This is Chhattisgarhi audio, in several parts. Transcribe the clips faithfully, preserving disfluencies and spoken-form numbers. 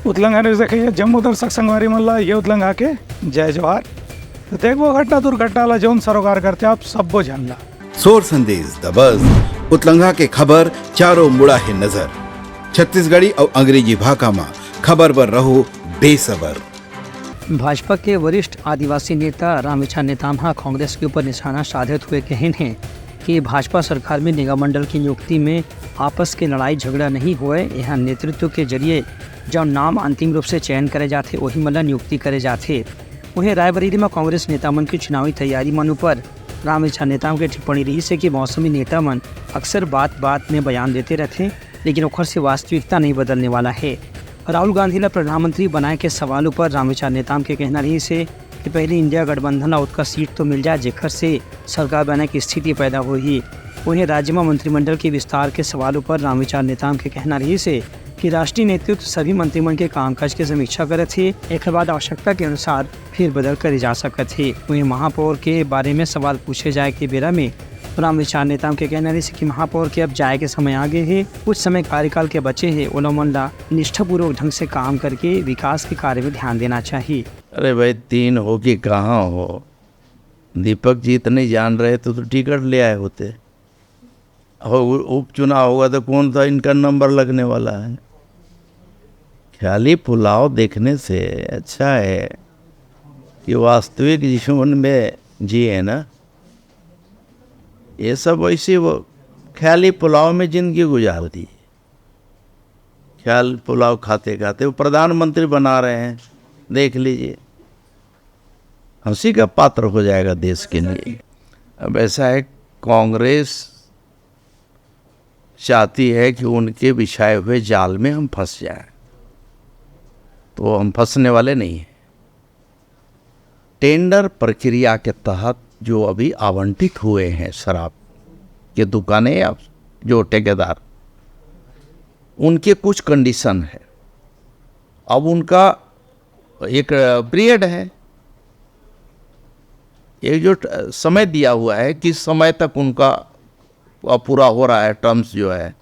उतलंघा न्यूज देखइया जम्मो दर्शक संगवारी मन ला ये उतलंघा के जय जोहार। तो देखबो घटना दुर्घटना ला जौन सरोकार करथे आप सब्बो झन ला। सोर संदेश दबस, उतलंघा के खबर चारों मुड़ा हे नजर। छत्तीसगढ़ी अउ अंग्रेजी भाखा मा खबर बर रहो बेसबर। भाजपा के वरिष्ठ आदिवासी नेता रामविचार नेताम ह कांग्रेस के ऊपर निशाना साधत हुए कहिन हे कि भाजपा सरकार में निगम मंडल की नियुक्ति में आपस के लड़ाई झगड़ा नहीं होए, यहाँ नेतृत्व के जरिए जौन नाम अंतिम रूप से चयन करे जाथे, वही मन ला नियुक्ति करे जाथे। वहीं रायबरेली में कांग्रेस नेता मन की चुनावी तैयारी मन ऊपर रामविचार नेताम के टिप्पणी रही से कि मौसमी नेता मन अक्सर बात बात में बयान देते रहथे, लेकिन ओखर से वास्तविकता नहीं बदलने वाला है। राहुल गांधी ला प्रधानमंत्री बनाए के सवाल ऊपर रामविचार नेताम के कहना रही से कि पहले इंडिया गठबंधन ला ओतका सीट तो मिल जाए, जेकर से सरकार बनाए की स्थिति पैदा होही। वहीं राज्य में मंत्रिमंडल के विस्तार के सवाल ऊपर रामविचार नेताम के कहना रही से कि राष्ट्रीय नेतृत्व सभी मंत्रिमंडल के कामकाज के समीक्षा करत हे, एकर बाद आवश्यकता के अनुसार फेरबदल करे जा सकत हे। वहीं महापौर के बारे में सवाल पूछे जाए के बेरा में रामविचार नेताम के कहना रही से कि महापौर के अब जाए के समय आ गए हे, कुछ समय कार्यकाल के बचे हे, ओला मन ला निष्ठापूर्वक ढंग से काम करके विकास के कार्य में ध्यान देना चाहिए। अरे भाई, तीन हो कि कहाँ हो, दीपक जी इतने जान रहे तो, तो टिकट ले आए होते। हो, उपचुनाव होगा तो कौन सा इनका नंबर लगने वाला है? ख्याली पुलाव देखने से अच्छा है कि वास्तविक जीवन में जिए ना। ये सब वैसे वो ख्याली पुलाव में जिंदगी गुजार दी, ख्याल पुलाव खाते खाते वो प्रधानमंत्री बना रहे हैं। देख लीजिए, हंसी का पात्र हो जाएगा देश के लिए। अब ऐसा है, कांग्रेस चाहती है कि उनके बिछाए हुए जाल में हम फंस जाएं, तो हम फंसने वाले नहीं हैं। टेंडर प्रक्रिया के तहत जो अभी आवंटित हुए हैं शराब के दुकानें या जो ठेकेदार, उनके कुछ कंडीशन है। अब उनका एक पीरियड है, एक जो समय दिया हुआ है, किस समय तक उनका पूरा हो रहा है, टर्म्स जो है,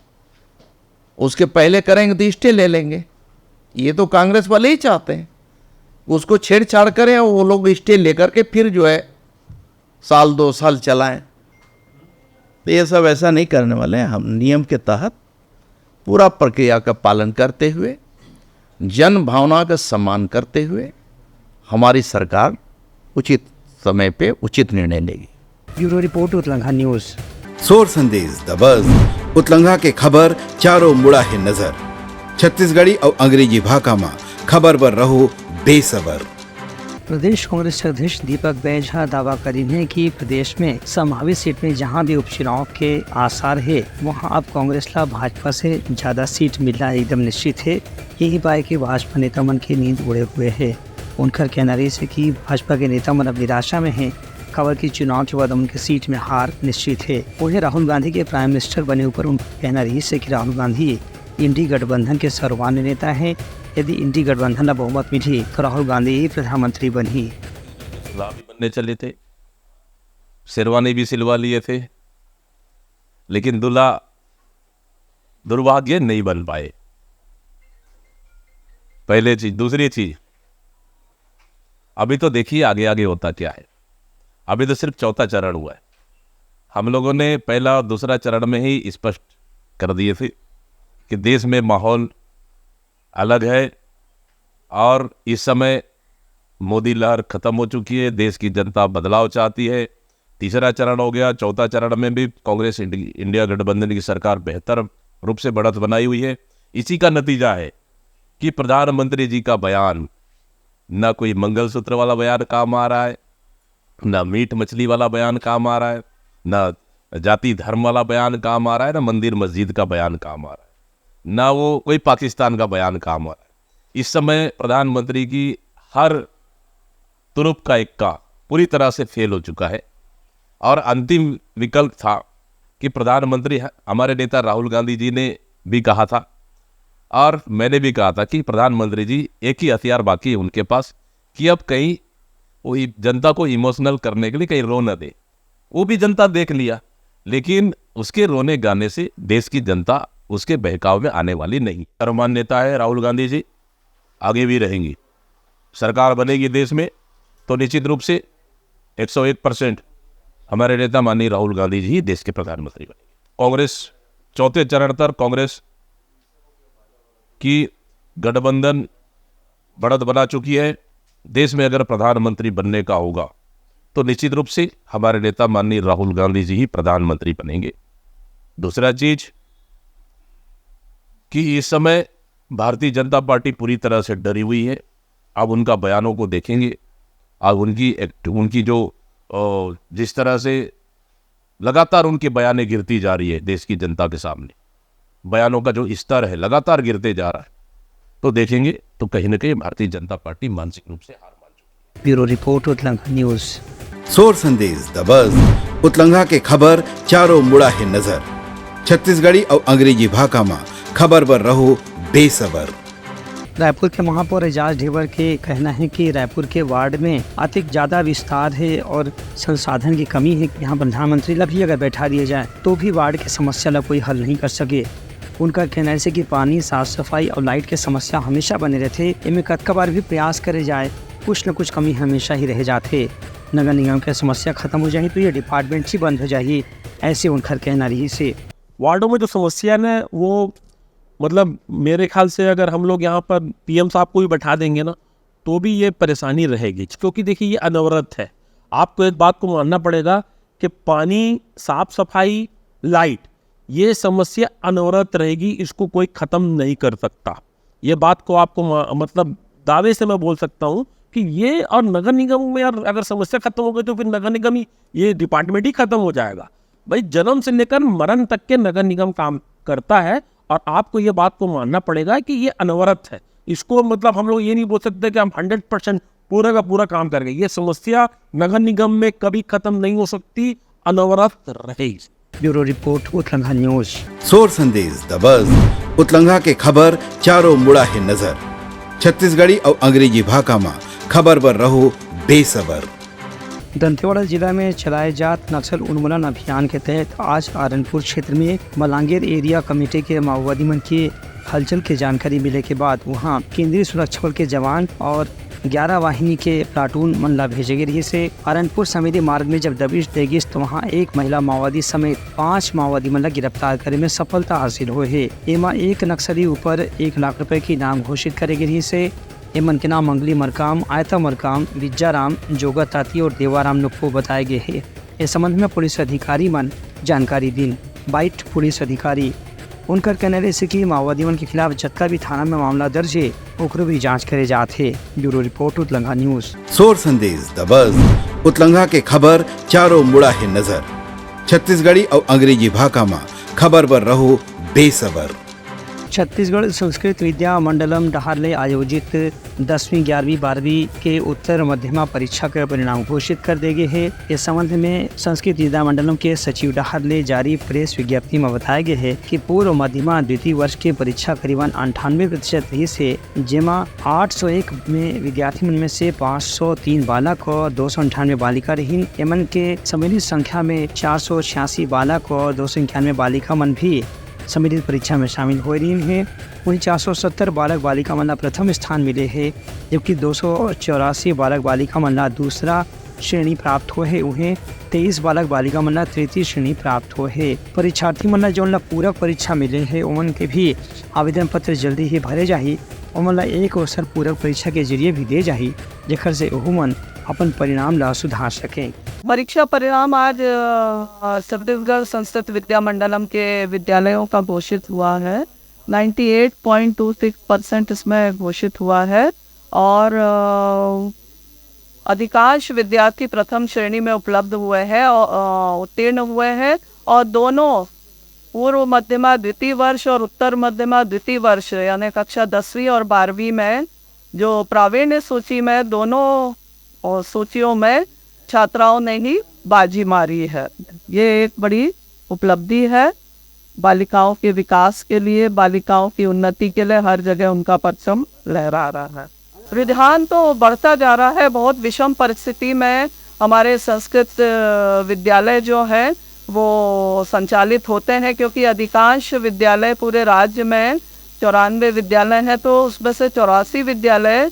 उसके पहले करेंगे तो स्टे ले लेंगे। ये तो कांग्रेस वाले ही चाहते हैं, उसको छेड़छाड़ करें और वो लोग स्टे लेकर के फिर जो है साल दो साल चलाएं। तो ये सब ऐसा नहीं करने वाले हैं। हम नियम के तहत पूरा प्रक्रिया का पालन करते हुए, जन भावना का सम्मान करते हुए हमारी सरकार उचित समय पे उचित निर्णय लेगी। Bureau report, Utlangha news. सोर संदेश दबस, उतलंघा के खबर चारों मुड़ा हे नजर। छत्तीसगढ़ी अउ अंग्रेजी भाखा मा खबर बर रहो बेसबर। प्रदेश कांग्रेस अध्यक्ष दीपक बैज ह दावा करिन हे कि प्रदेश में संभावित सीट में जहां भी उपचुनाव के आसार हे, वहां अब कांग्रेस ला भाजपा से ज्यादा सीट मिलना एकदम निश्चित हे। यही पाय के भाजपा नेता मन के नींद उड़े हुए हे। उनकर कहना रहिस हे कि भाजपा के नेता मन अब निराशा में हे, काबर कि चुनाव के बाद उनके सीट में हार निश्चित हे। वहीं राहुल गांधी के प्राइम मिनिस्टर बने ऊपर उनका कहना रहिस हे कि राहुल गांधी इंडी गठबंधन के सर्वमान्य नेता हे। यदि इंडी गठबंधन ला बहुमत मिलही, तो राहुल गांधी ही प्रधानमंत्री बनही। दूल्हा भी बनने चले थे, शेरवानी भी सिलवा लिए थे, लेकिन दूल्हा दुर्भाग्य नहीं बन पाए। पहले चीज। दूसरी चीज, अभी तो देखिए आगे आगे होता क्या है। अभी तो सिर्फ चौथा चरण हुआ है। हम लोगों ने पहला और दूसरा चरण में ही स्पष्ट कर दिए थे कि देश में माहौल अलग है और इस समय मोदी लहर खत्म हो चुकी है। देश की जनता बदलाव चाहती है। तीसरा चरण हो गया, चौथा चरण में भी कांग्रेस इंडि-, इंडिया गठबंधन की सरकार बेहतर रूप से बढ़त बनाई हुई है। इसी का नतीजा है कि प्रधानमंत्री जी का बयान, ना कोई मंगलसूत्र वाला बयान काम आ रहा है, ना मीट मछली वाला बयान काम आ रहा है, ना जाति धर्म वाला बयान काम आ रहा है, ना मंदिर मस्जिद का बयान काम आ रहा है, ना वो कोई पाकिस्तान का बयान काम आ रहा है। इस समय प्रधानमंत्री की हर तुरुप का इक्का पूरी तरह से फेल हो चुका है। और अंतिम विकल्प था कि प्रधानमंत्री ह-, हमारे नेता राहुल गांधी जी ने भी कहा था और मैंने भी कहा था कि प्रधानमंत्री जी, एक ही हथियार बाकी है उनके पास कि अब कहीं वो इ-, जनता को इमोशनल करने के लिए कहीं रो न दे। वो भी जनता देख लिया, लेकिन उसके रोने गाने से देश की जनता उसके बहकाव में आने वाली नहीं। सर्वमान्य नेता है राहुल गांधी जी, आगे भी रहेंगी। सरकार बनेगी देश में तो निश्चित रूप से एक सौ एक परसेंट हमारे नेता माननीय राहुल गांधी जी ही देश के प्रधानमंत्री बनेंगे। कांग्रेस चौथे चरण तक कांग्रेस की गठबंधन बढ़त बना चुकी है। देश में अगर प्रधानमंत्री बनने का होगा तो निश्चित रूप से हमारे नेता माननीय राहुल गांधी जी ही प्रधानमंत्री बनेंगे। दूसरा चीज कि इस समय भारतीय जनता पार्टी पूरी तरह से डरी हुई है। आप उनका बयानों को देखेंगे, आप उनकी एक, उनकी जो अ, जिस तरह से लगातार उनके बयानें गिरती जा रही है देश की जनता के सामने, बयानों का जो स्तर है लगातार गिरते जा रहा है, तो देखेंगे तो कहीं ना कहीं भारतीय जनता पार्टी मानसिक रूप से हार मान चुकी है। Bureau report, Utlangha news. सोर संदेश दबस, उतलंघा के खबर चारों मुड़ा है नजर। छत्तीसगढ़ी अउ अंग्रेजी भाखा म खबर बर रहो बेसबर। रायपुर के महापौर एजाज ढेबर के कहना है कि रायपुर के वार्ड में अतिक ज्यादा विस्तार है और संसाधन की कमी है। यहाँ प्रधानमंत्री ला भी अगर बैठा दिया जाए तो भी वार्ड की समस्या ला कोई हल नहीं कर सके। उनका कहना है कि पानी, साफ सफाई और लाइट के समस्या हमेशा बने रहते। इनमें कतका बार भी प्रयास करे जाए, कुछ न कुछ कमी हमेशा ही रह जाते। नगर निगम की समस्या खत्म हो जाही तो ये डिपार्टमेंट ही बंद हो जाही, ऐसे उनकर कहना रहिसे। वार्डों में जो समस्या है वो, मतलब, मेरे ख्याल से अगर हम लोग यहाँ पर पीएम साहब को भी बैठा देंगे ना, तो भी ये परेशानी रहेगी, क्योंकि देखिए, ये अनवरत है। आपको एक बात को मानना पड़ेगा कि पानी, साफ सफाई, लाइट, ये समस्या अनवरत रहेगी, इसको कोई खत्म नहीं कर सकता। ये बात को आपको मा-, मतलब, दावे से मैं बोल सकता हूँ कि ये, और नगर निगम में यार अगर समस्या खत्म हो गई तो फिर नगर निगम ही, ये डिपार्टमेंट ही खत्म हो जाएगा। भाई, जन्म से लेकर मरण तक के नगर निगम काम करता है और आपको ये बात को मानना पड़ेगा कि ये अनवरत है। इसको, मतलब, हम लोग ये नहीं बोल सकते कि हम हंड्रेड परसेंट पूरा का पूरा काम कर गए। ये समस्या नगर निगम में कभी खत्म नहीं हो सकती, अनवरत रहेगी। Bureau report, Utlangha news. सोर संदेश दबस, उतलंघा के खबर चारों मुड़ा है नजर। छत्तीसगढ़ी अउ अंग्रेजी भाखा म खबर बर रहो बेसबर। दंतेवाड़ा जिला में चलाए जात नक्सल उन्मूलन अभियान के तहत आज आरनपुर क्षेत्र में मलांगेर एरिया कमेटी के माओवादी मन के हलचल के जानकारी मिले के बाद वहां केंद्रीय सुरक्षा बल के जवान और ग्यारह वाहिनी के प्लाटून मन ला भेजे गे रहिस हे। आरनपुर समेली मार्ग में जब दबिश दे गिस तो वहां एक महिला माओवादी समेत पांच माओवादी मन ला गिरफ्तार करे में सफलता हासिल होए हे। एमा एक नक्सली ऊपर एक लाख रुपए के इनाम घोषित करे गे रहिस हे। एमन के नाम मंगली मरकाम, आयता मरकाम, विज्जा राम, जोगा ताती और देवाराम नुप्पो बताए गे हे। ए संबंध में पुलिस अधिकारी मन जानकारी दिन। बाइट पुलिस अधिकारी, उनकर कहना रहिस कि माओवादी मन के खिलाफ जतका भी थाना में मामला दर्ज हे, ओकरो भी जांच करे जात हे। Bureau report, Utlangha news. सोर संदेश दबस, उतलंघा के खबर चारों मुड़ा है नजर। छत्तीसगढ़ी अउ अंग्रेजी भाखा म खबर बर रहो बेसबर। छत्तीसगढ़ संस्कृत विद्या मंडलम डहार ले आयोजित दसवीं, ग्यारहवीं, बारहवीं के उत्तर मध्यमा परीक्षा के परिणाम घोषित कर दे गे हे। इस संबंध में संस्कृत विद्या मंडलम के सचिव डहार ले जारी प्रेस विज्ञप्ति में बताया गया है कि पूर्व मध्यमा द्वितीय वर्ष के परीक्षा करीबन अंठानवे प्रतिशत रहिस हे, जेमा आठ सौ एक में विद्यार्थी मन में से पाँच सौ तीन बालक और दो सौ अंठानवे बालिका रहिन। एमन के सम्मिलित संख्या में चार सौ छियासी बालक और दो सौ इक्यानवे बालिका मन भी सम्मिलित परीक्षा में शामिल होए रहिन हे। वहीं चार सौ सत्तर बालक बालिका मन ला प्रथम स्थान मिले हे, जबकि दो सौ चौरासी बालक बालिका मन ला दूसरा श्रेणी प्राप्त होए हे। उहें तेईस बालक बालिका मन ला तृतीय श्रेणी प्राप्त होए हे। परीक्षार्थी मन ला जौन ला पूरक परीक्षा मिले हे, ओमन के भी आवेदन पत्र जल्दी ही भरे जाही। ओमन ला एक अवसर पूरक परीक्षा के जरिए भी दे जाही, जेकर से ओहू मन अपन परिणाम ला सुधार सकें। परीक्षा परिणाम आज, अ, छत्तीसगढ़ संस्कृत विद्या मंडलम के विद्यालयों का घोषित हुआ है। Ninety eight point two six percent इसमें घोषित हुआ है और, अ, अधिकांश विद्यार्थी प्रथम श्रेणी में उपलब्ध हुए हैं और, अ, उत्तीर्ण हुए हैं और दोनों पूर्व मध्यमा द्वितीय वर्ष और उत्तर मध्यमा द्वितीय वर्ष, यानी कक्षा दसवीं और बारहवीं में जो प्रावीण्य सूची में दोनों, अ, सूचियों में छात्राओं ने ही बाजी मारी है। ये एक बड़ी उपलब्धि है बालिकाओं के विकास के लिए, बालिकाओं की उन्नति के लिए हर जगह उनका परचम लहरा रहा है। रुझान तो बढ़ता जा रहा है। बहुत विषम परिस्थिति में हमारे संस्कृत, अ, विद्यालय जो है वो संचालित होते हैं, क्योंकि अधिकांश विद्यालय पूरे राज्य में चौरानवे विद्यालय हैं, तो उसमें से चौरासी विद्यालय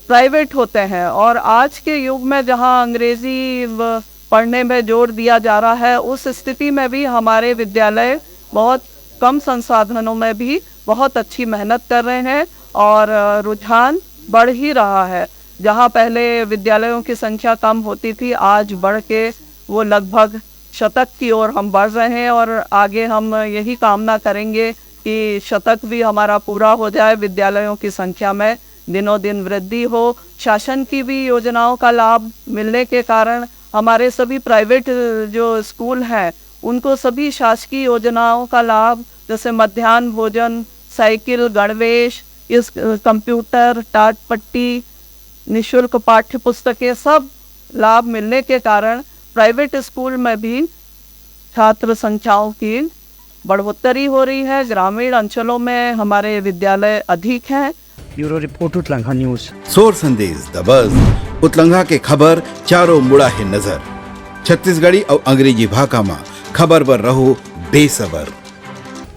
प्राइवेट होते हैं। और आज के युग में जहाँ अंग्रेजी व-, पढ़ने में जोर दिया जा रहा है, उस स्थिति में भी हमारे विद्यालय बहुत कम संसाधनों में भी बहुत अच्छी मेहनत कर रहे हैं और, अ, रुझान बढ़ ही रहा है। जहाँ पहले विद्यालयों की संख्या कम होती थी, आज बढ़ के वो लगभग शतक की ओर हम बढ़ रहे हैं और आगे हम यही कामना करेंगे कि शतक भी हमारा पूरा हो जाए, विद्यालयों की संख्या में दिनों दिन वृद्धि हो। शासन की भी योजनाओं का लाभ मिलने के कारण हमारे सभी प्राइवेट जो स्कूल हैं, उनको सभी शासकीय योजनाओं का लाभ, जैसे मध्यान्ह भोजन, साइकिल, गणवेश, इस, कंप्यूटर, टाट पट्टी, निशुल्क पाठ्य पुस्तकें, सब लाभ मिलने के कारण प्राइवेट स्कूल में भी छात्र संख्याओं की बढ़ोतरी हो रही है। ग्रामीण अंचलों में हमारे विद्यालय अधिक हैं। Bureau report, Utlangha news. सोर संदेश दबस, उतलंघा के खबर चारों मुड़ा हे नजर। छत्तीसगढ़ी अउ अंग्रेजी भाखा म खबर बर रहो बेसबर।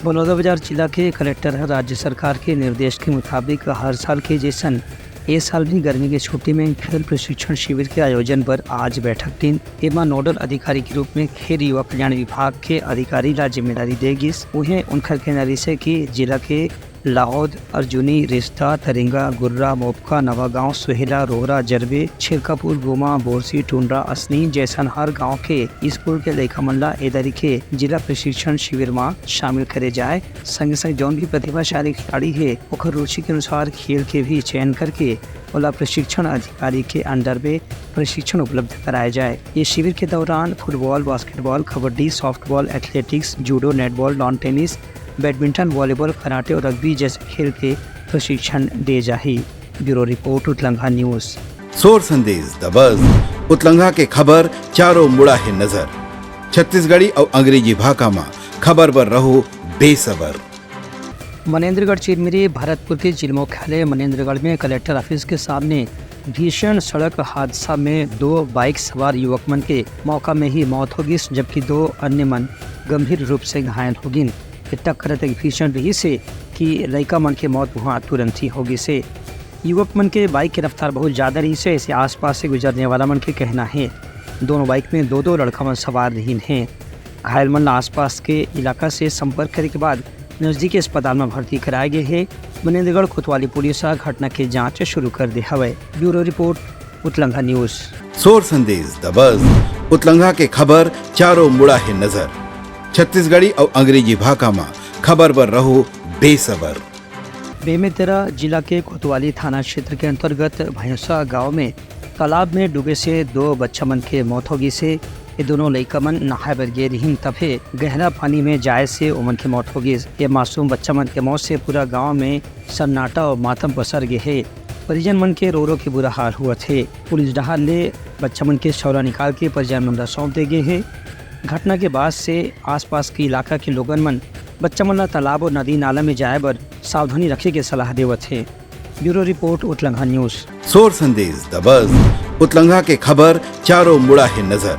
बलौदाबाजार जिला के कलेक्टर ह राज्य सरकार के निर्देश के मुताबिक हर साल के जैसन ए साल भी गर्मी के छुट्टी में खेल प्रशिक्षण शिविर के आयोजन बर आज बैठक दिन। एमा नोडल अधिकारी के रूप में खेल युवा कल्याण विभाग के अधिकारी ला जिम्मेदारी दे गिस। उहें उनखर कहना रिहिसे कि जिला के लाहौद, अर्जुनी, रिश्ता, तरिंगा, गुर्रा, मोपका, नवागांव, सोहेला, रोहरा, जरबे, छिरकापुर, गोमा, बोरसी, टुंडरा, असनी जैसन हर गांव के स्कूल के लइका मन ला ए दरी के जिला प्रशिक्षण शिविर म शामिल करे जाए। संगे संग जौन भी प्रतिभाशाली खिलाड़ी हे, ओकर रुचि के अनुसार खेल के भी चयन करके ओला प्रशिक्षण अधिकारी के अंडर में प्रशिक्षण उपलब्ध कराया जाए। ये शिविर के दौरान football, basketball, kabaddi, softball, athletics, judo, netball, lawn tennis, badminton, volleyball, karate और रग्बी जैसे खेल के प्रशिक्षण दे जाही। Bureau report, Utlangha news. सोर संदेश दबस, उतलंघा के खबर चारों मुड़ा हे नजर। छत्तीसगढ़ी अउ अंग्रेजी भाखा म खबर बर रहो बेसबर। मनेंद्रगढ़ चिरमिरी भरतपुर के जिला मुख्यालय मनेंद्रगढ़ में कलेक्टर ऑफिस के सामने भीषण सड़क हादसा में दो बाइक सवार युवक मन के मौका में ही मौत हो गिस, जबकि दो अन्य मन गंभीर रूप से घायल हो गिन। ये टक्कर अतेक भीषण रहिस हे कि लइका मन के मौत उहाँ तुरंत ही हो गिस हे। युवक मन के बाइक के रफ्तार बहुत ज्यादा रहिस हे, ऐसे आसपास से गुजरने वाला मन के कहना हे। दोनों बाइक में दो दो लड़का मन सवार रहिन हे। घायल मन ला आसपास के इलाका से संपर्क करे के बाद नजदीकी अस्पताल में भर्ती कराए गए हे। मनेंद्रगढ़ कोतवाली पुलिस ह घटना के जांच शुरू कर दे हवय। Bureau report, Utlangha news. सोर संदेश दबस, उतलंघा के खबर चारों मुड़ा हे नजर। छत्तीसगढ़ी अउ अंग्रेजी भाखा म खबर बर रहो बेसबर। बेमेतरा जिला के कोतवाली थाना क्षेत्र के अंतर्गत भैंसा गांव में तालाब में डूबे से दो बच्चा मन के मौत हो गिस हे। ये दोनों लइका मन नहाए बर गे रिहिन, तभे गहरा पानी में जाए से ओमन के मौत हो गिस। ये मासूम बच्चा मन के मौत से पूरा गांव में सन्नाटा और मातम पसर गे हे। परिजन मन के रो रो के बुरा हाल होवत हे। पुलिस डहार ले बच्चा मन के शव ला निकाल के परिजन मन ला सौंप दे गे हे। घटना के बाद से आसपास के इलाका के लोगन मन बच्चा मन ला तालाब और नदी नाला में जाए बर सावधानी रखे के सलाह देवत हे। Bureau report, Utlangha news. सोर संदेश दबस, उतलंघा के खबर चारों मुड़ा हे नजर।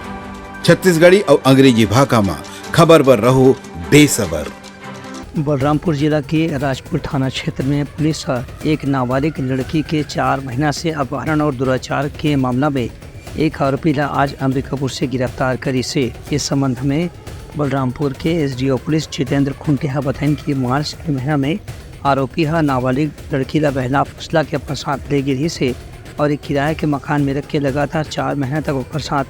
छत्तीसगढ़ी अउ अंग्रेजी भाखा म खबर बर रहो बेसबर। बलरामपुर जिला के राजपुर थाना क्षेत्र में पुलिस ह एक नाबालिग लड़की के चार महीना से अपहरण और दुराचार के मामला में एक आरोपी ला आज अंबिकापुर से गिरफ्तार करिस हे। इस संबंध में बलरामपुर के एसडीओ पुलिस जितेंद्र खुंटे ह बताइन कि मार्च के महीना में आरोपी ह नाबालिग लड़की ला बहला फुसला के अपन साथ ले गे रिहिस हे और एक किराया के मकान में रख के लगातार चार महीना तक ओकर साथ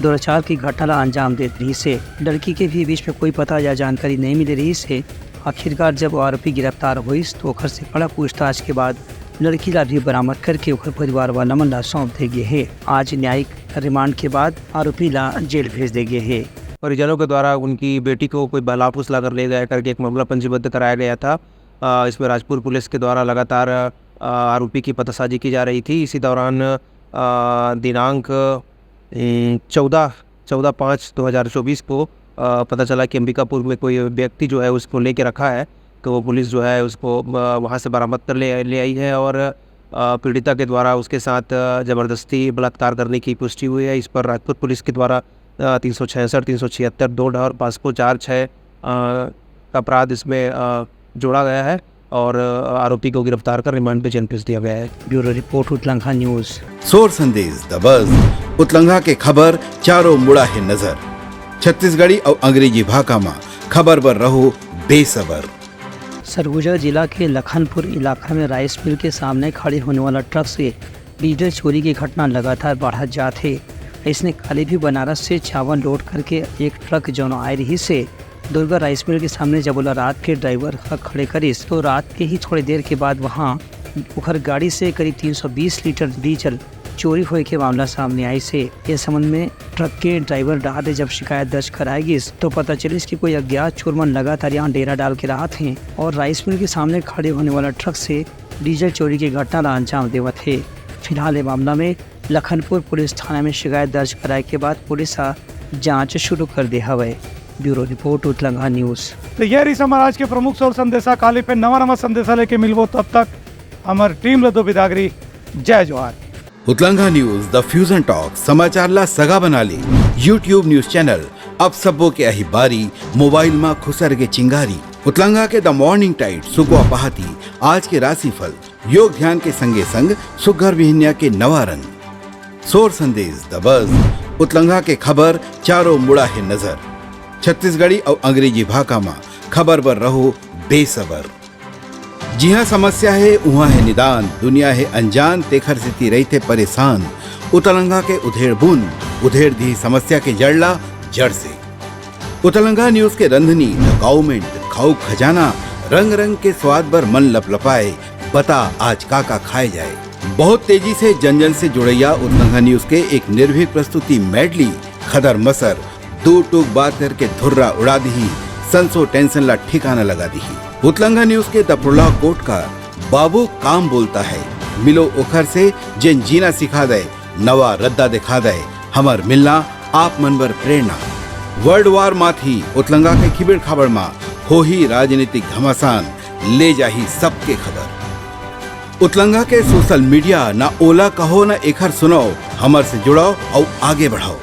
दुराचार की घटना ला अंजाम देत रिहिस हे। लड़की के भी बीच में कोई पता या जानकारी नहीं मिले रिहिस हे। आखिरकार जब वो आरोपी गिरफ्तार होइस तो ओकर से कड़ा पूछताछ के बाद लड़की ला भी बरामद करके ओकर परिवार वाला मन ला सौंप दे गे हे। आज न्यायिक रिमांड के बाद आरोपी ला जेल भेज दे गे हे। परिजनों के द्वारा उनकी बेटी को कोई बहला फुसला कर ले गया करके एक मामला पंजीबद्ध कराया गया था। अ, इसमें राजपुर पुलिस के द्वारा लगातार, अ, आरोपी की पतासाजी की जा रही थी। इसी दौरान, अ, दिनांक, उम, चौदह, चौदह पाँच दो हज़ार चौबीस को, अ, पता चला कि अंबिकापुर में कोई व्यक्ति जो है उसको लेके रखा है, तो पुलिस जो है उसको, अ, वहाँ से बरामद कर ले, ले आई है और, अ, पीड़िता के द्वारा उसके साथ, अ, जबरदस्ती बलात्कार करने की पुष्टि हुई है। इस पर राजपुर पुलिस के द्वारा, अ, तीन सौ छियासठ, तीन सौ छिहत्तर, दो ढार पाँच को चार छः, अ, का अपराध इसमें, अ, जोड़ा गया है। और आरोपी को गिरफ्तार कर रिमांड पे जेल भेज दिया गया है। Bureau report, Utlangha news. सोर संदेश द बज। उतलंघा के खबर चारों मुड़ा है नजर। छत्तीसगढ़ी अउ अंग्रेजी भाखा म खबर बर रहो बेसबर। सरगुजा जिला के लखनपुर इलाका में राइस मिल के सामने खड़े होने वाला ट्रक से डीजल चोरी की घटना लगातार बढ़त जात हे। इसने काली भी बनारस से चावल लोड करके एक ट्रक जौन आए रही से दुर्गा राइस मिल के सामने जब ओला रात के ड्राइवर ह खड़े करिस तो रात के ही थोड़ी देर के बाद वहां ओखर गाड़ी से करीब तीन सौ बीस लीटर डीजल चोरी होए के मामला सामने आइस हे। ये संबंध में ट्रक के ड्राइवर डहार ले जब शिकायत दर्ज कराए गिस तो पता चलिस कि कोई अज्ञात चोर मन लगातार यहाँ डेरा डाल के रहत हे और राइस मिल के सामने खड़े होने वाला ट्रक से डीजल चोरी के घटना ला अंजाम देवत हे। फिलहाल ये मामला में लखनपुर पुलिस थाना में शिकायत दर्ज कराए के बाद पुलिस ह जांच शुरू कर दे हवय। Bureau report, Utlangha news. तो ये रही हमारा आज के प्रमुख सोर संदेशा। काली फिर नवा नवा संदेशा लेके मिलबो, तब तक हमार टीम ल दो बिदागरी। जय जोहार। उतलंघा न्यूज द फ्यूजन टॉक समाचार ला सगा बना ले। YouTube न्यूज चैनल अब सबो के अही बारी, मोबाइल मा खुसर के चिंगारी। उतलंघा के द मॉर्निंग टाइड सुकवा पहाती, आज के राशिफल, योग ध्यान के संगे संग सुग्घर बिहनिया के नवा रंग। सोर संदेश द बज। उतलंघा के खबर चारों मुड़ा है नजर। छत्तीसगढ़ी अउ अंग्रेजी भाखा मा खबर बर रहो बेसबर। जिहाँ समस्या हे उहाँ हे निदान, दुनिया हे अनजान, तेखर सेती रहिथे परेशान। उतलंघा के उधेड़ बुन, उधेड़ दिही समस्या के जड़ ला जड़ से। उतलंघा न्यूज के रंधनी द गवर्नमेंट, खाऊ खजाना, रंग रंग के स्वाद बर मन लपलपाए। बता आज का का खाए जाए। बहुत तेजी से जन जन से जुड़ैया उतलंघा न्यूज के एक निर्भीक प्रस्तुति मेडली, खदर मसर, दू टूक बात करके धुर्रा उड़ा दिही, संसो टेंशन ला ठिकाना लगा दिही। उतलंघा न्यूज के दपड़ला कोटकार, बाबू काम बोलता है, मिलो ओखर से जेन जीना सिखा दे, नवा रद्दा दिखा दे, हमर मिलना आप मन बर प्रेरणा। वर्ल्ड वार माथी उतलंघा के खिबेड़ खाबड़ मा होही राजनीतिक घमासान, ले जाही सबके खबर। उतलंघा के सोशल मीडिया, ना ओला कहो ना एखर सुनाओ, हमर से जुड़ाओ अउ आगे बढ़ाओ।